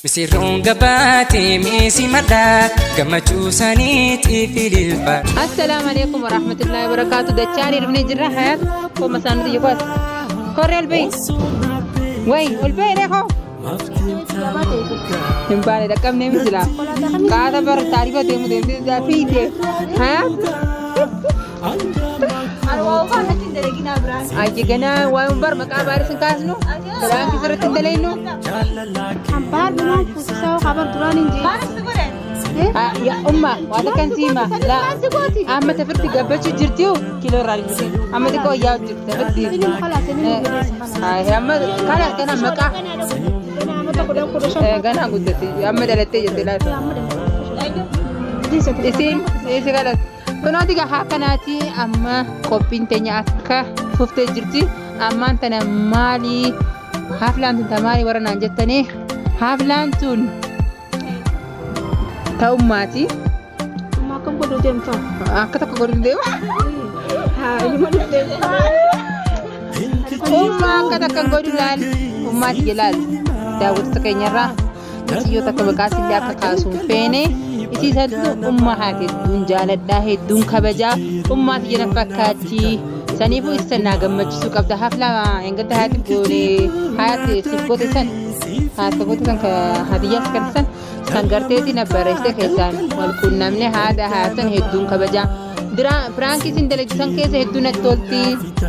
Misirroon gabaatee meesii madhaa gammachuu isaaniitiif ililfa. Assalaamu alaikum warahmatullahi wabarakatuh. Dachaan hirmni jirra hayat. Koma saanu tiyya kwas. Korre ol bahi. Way ol bahi reeko. Hin baane dhaqqabnee misila. Kaata bar taarifa deemu deemtee fiite. Hayat. Ayyi ganaa waan bar maqaa baaris hin kaasnu. Biraan sirriitti hin daleynu. Hambaar duraan fuusisaa habar duraan hin jiru. Ya umma waa takkan siima. La amma tafirti gabbachuu jirtiu kiiloo irraa dhibbi. Amma xiqqoo yaa jirti tafirti. Amma kana kana maqaa. Ganaa guddatti amma dhalattee jirti laata. Isiin isi kadhatu. Kunooti gahaa kanaati amma qophiin teenya akka fuftee jirti. Ammaan tana maali haflaan tun tamaali warra naan jettanii haflaan tun ta'ummaati. Akkam godhuu deemta? Akka tokko godhuu deema. Haa ilma dhuftee. Ummaa akka takka godhu laal ummaati jelaal daawwattoota keenyarraa mucayyoo takka maqaa illee akka kaasuun feene isii santu ummaa haati hedduun jaaladhaa hedduun kabajaa ummaati jala fakkaatti. Saniifuu isa naa gammachiisuu qabda hafla engadda haati goone haati siif goote san haati goote san hadiyyaas kan san san garteeti na barreessite keessaan wal quunnamne haadha haatan hedduun kabajaa. Piraankii isin dalagsisan keessa hedduu natti tolti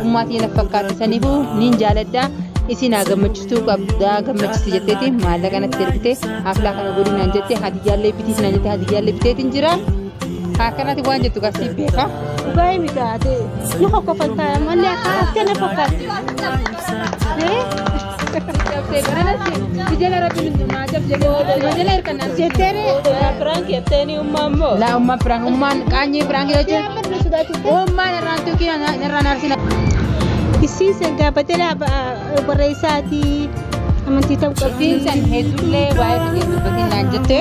ummaatii na fakkaatti saniifuu niin jaaladha isin haa gammachiisuu qabda gammachiisi jetteeti maallaqa natti ergite haflaa kana godhi naan jette hadiyyaallee bitiif naan jette hadiyyaallee biteetiin jira. Akkanatti waan jettu garsiif beeka. Dhugaa himi gaate ni hokkofaltaa malee akka haftee na fakkaatti. Cabsee garanatti jala rabbi naa cabsee jala hirkannaan. Jetteere. Piraanki jetteeni ummaa immoo. Laa ummaan piraank ummaan qaanyii piraank jechuun ummaan irraan tuqii irraan arsina. Isiin san gaafatee barreessaati amantii ta'uu qabdi. Isiin san hedduullee waa'ee fiigee dubbatiin naan jette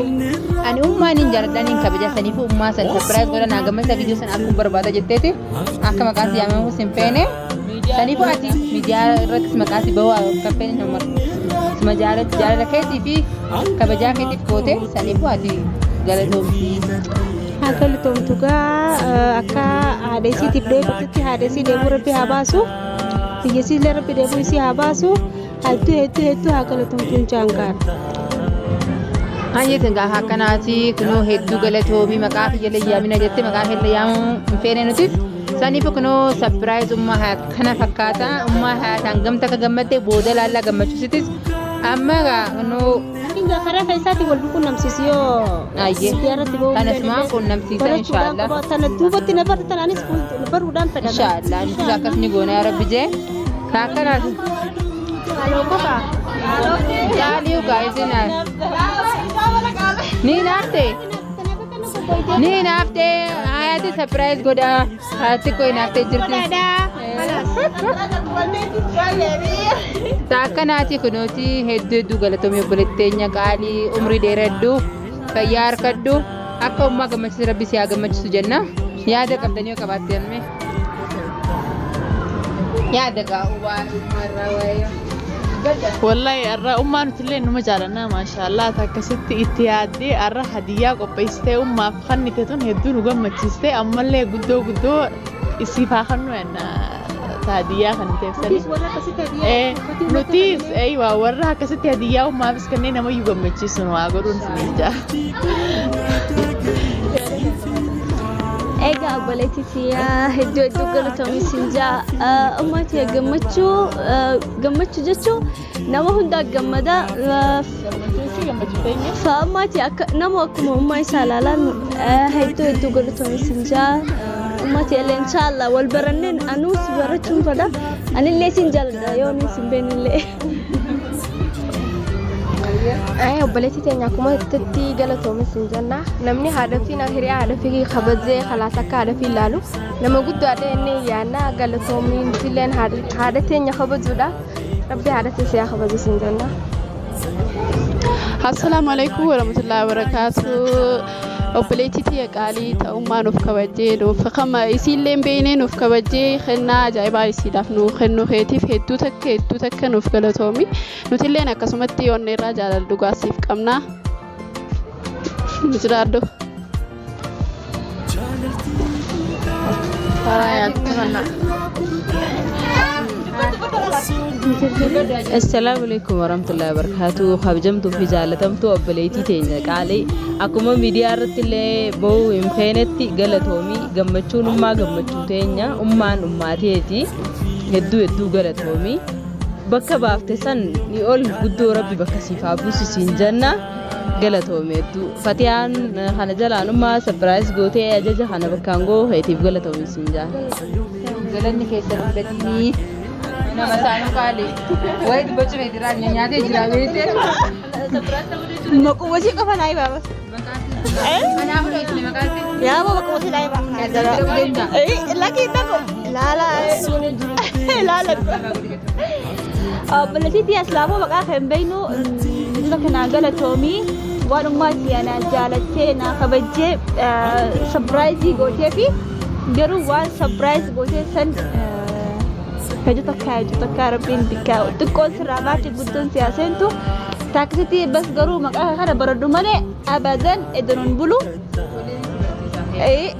ani ummaan hin jaaladhaan hin kabaja saniif ummaa san sapiraayis godha naa gammachisa viidiyoo san arguun barbaada jetteeti akka maqaan si yaamamu sin feene saniif ati miidiyaa irrattis maqaa si bahuu akka feene nama suma jaalala keetii fi kabajaa keetiif goote saniif ati galatoomti. Haa galatoomtu gaa akka haadha isiitiif deebitutti haadha isii deebuu rabbi haa baasu biyya isiillee rabbi deebuu isii haa baasu hedduu hedduu hedduu haa galatoomtu hin jaangaara. Hayyee gaafa akkanaati kunoo hedduu galatoomii maqaa kiyya yaamina jette maqaa kiyya yaamuu hin feene nutis saniif kunoo sapiraayis ummaa kana fakkaata ummaa haataan gamta akka gammadde booda laallaa gammachuusitis amma kunoo. Karaa keessaatti wal quunnamsiisu yoo. Ayyee kanasumaan quunnamsiisa inshaallah. Tana duubatti na barta tanaanis baruudhaan fedha. Inshaallah nutis akkas ni goona yaa rabbi jee kaakanaati. Haaloo qofa. Qaalii ugaa isin ni naafte ni naafte hayaati sapiraayis godha haati koo naaftee jirti. Taakanaati kunuuti hedduu hedduu galatoomii obboleetteenya qaalii umrii dheeradhu fayyaa harkadhu akka ummaa gammachiisu rabbi si haa gammachiisu jenna yaada qabdanii yoo qabaatte jennee yaada gaa'u waan ummaarraa waa'ee. Wallahi irraa ummaa nuti illee numa jaalannaa maashaallah akkasitti itti yaaddee arra hadiyyaa qopheessitee ummaaf kennite tun hedduu nu gammachiiste ammallee guddoo guddoo isiif haa kennu jenna hadiyyaa kenniteef sanii. Nutis eeywa warra akkasitti hadiyyaa ummaafis kanneen namayyuu gammachiisu nu haa godhuun isiniif jaa. Egaa obboleettii tiyyaa hedduu hedduu galatoomii siin jaa ummaa tiyya gammachuu gammachuu jechuun nama hundaa gammada. Ummaa tiyya akka nama akkuma ummaa isaa ilaalan hedduu hedduu galatoomii siin jaa ummaa tiyya illee inshaallah wal baranneen anuus barachuun fedha anillee siin jaaladha yoo ani siin beeknillee. Obboleettii teenya akkuma itti galatoomii siin jenna namni haadha fi hiriyaa haadha fi kabajee khalaas akka haadha fi ilaalu nama guddaadha inni yaanna galatoomii nutilleen haadha teenya kabajuudha rabbi haadha teenya haa kabaju siin jenna. Assalaamu alaikum warahmatullahi wabarakatuh. Obboleettii tiyya qaalii ta'ummaa nuuf kabajjee nuuf kama isiillee hin beekne nuuf kabajjee kennaa ajaa'ibaa isiidhaaf nuu kennuu keetiif hedduu takka nuuf galatoomi. Nutilleen akkasumatti onnee irraa jaalala dhugaa siif qabna. Nu jiraadhu. Assalaamu alaikum warahmatullahi wabarakatuh. Kabajamtuu fi jaalatamtuu obboleettii teenya qaalii akkuma miidiyaa irratti illee bahuu hin feenetti galatoomii gammachuun ummaa gammachuu teenya ummaan ummaateeti hedduu hedduu galatoomii bakka baafte san ni ol guddoo rabbi bakka siif haa buusu siin jenna galatoomii hedduu fatiyaan kana jalaan ummaa sapiraayis gootee ajaja kana bakkaan goo heetiif galatoomii siin jenna. Galanni keessan fudhatanii nama saanuu qaalii wayi dubbachuu feetiraa nyaatee jira beekte. Maquma ishee qofa naa hima. Kanaafuu dhoksine maqaan ishee. Yaa maquma ishee naa hima. Lakki tokko laala laala. Obboleettii Islaamoo maqaa kan beeknu bifa kanaan galatoomii waan ummaatti ana jaalattee na kabajjee sapiraayizii gootee fi garuu waan sapiraayiz gootee san hedduu takka rabbiin bikkaa xiqqoon sirraa baate guddoon siyaaseentu taaksiti bas garuu maqaa kana baradhu malee abadan iddoon bulu.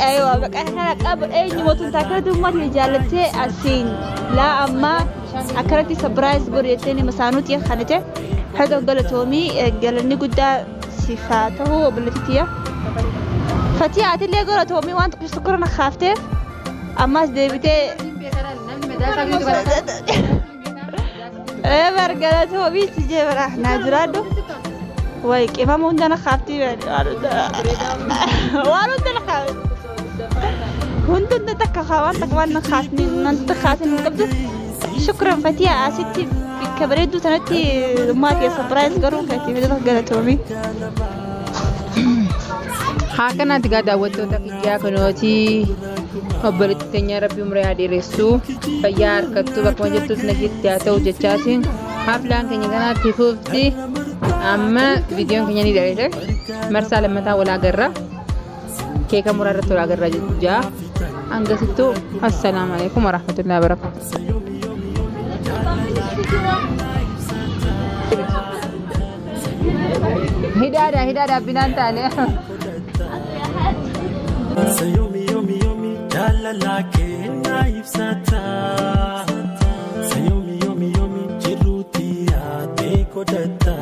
Aywa maqaa kana qabu eenyumatu taakirratti ummati jaalattee asiin laa ammaa akkanatti sapiraayiz godhu jettee nama saanuuti kanate hedduu galatoomii galanni guddaa siif haa ta'u obboleettii. Fatii atillee galatoomii waan tokko tokko na kaafteef ammas deebitee Eber galatoomii si jee bara naa jiraadhu. Way qimama hunda na kaaftii waan hunda na kaafti. Hunda takka waan takka waan na kaasni nan kaasni hin qabdu. Shukran Fatiha asitti bakka bareedduu sanatti maatii sapiraayis garuu keetii fidatu galatoomii. Haa kanaatti gaa daawwattoota kiyyaa kunooti obboleettii teenya rabbi umrii haa dheeressu fayyaa harkattuu bakkuma jirtus nageetti haa ta'u jechaatiin haflaan keenya kanaatti fufti amma viidiyoon keenya ni dheerate marsaa lammataa wal agarra keeka muraa irratti wal agarra jechaa hangasittuu assalaamu alaikum warahmatullahi wabarakatuh. Hidhaadha hidhaadha binaan taane. Sayomi yomi yomi jaalala keenna ibsata. Sayomi yomi yomi jiruuti yaadee godhata.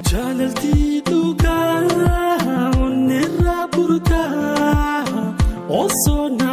Jaalalti dhugaa onnirraa burqaa osoo na.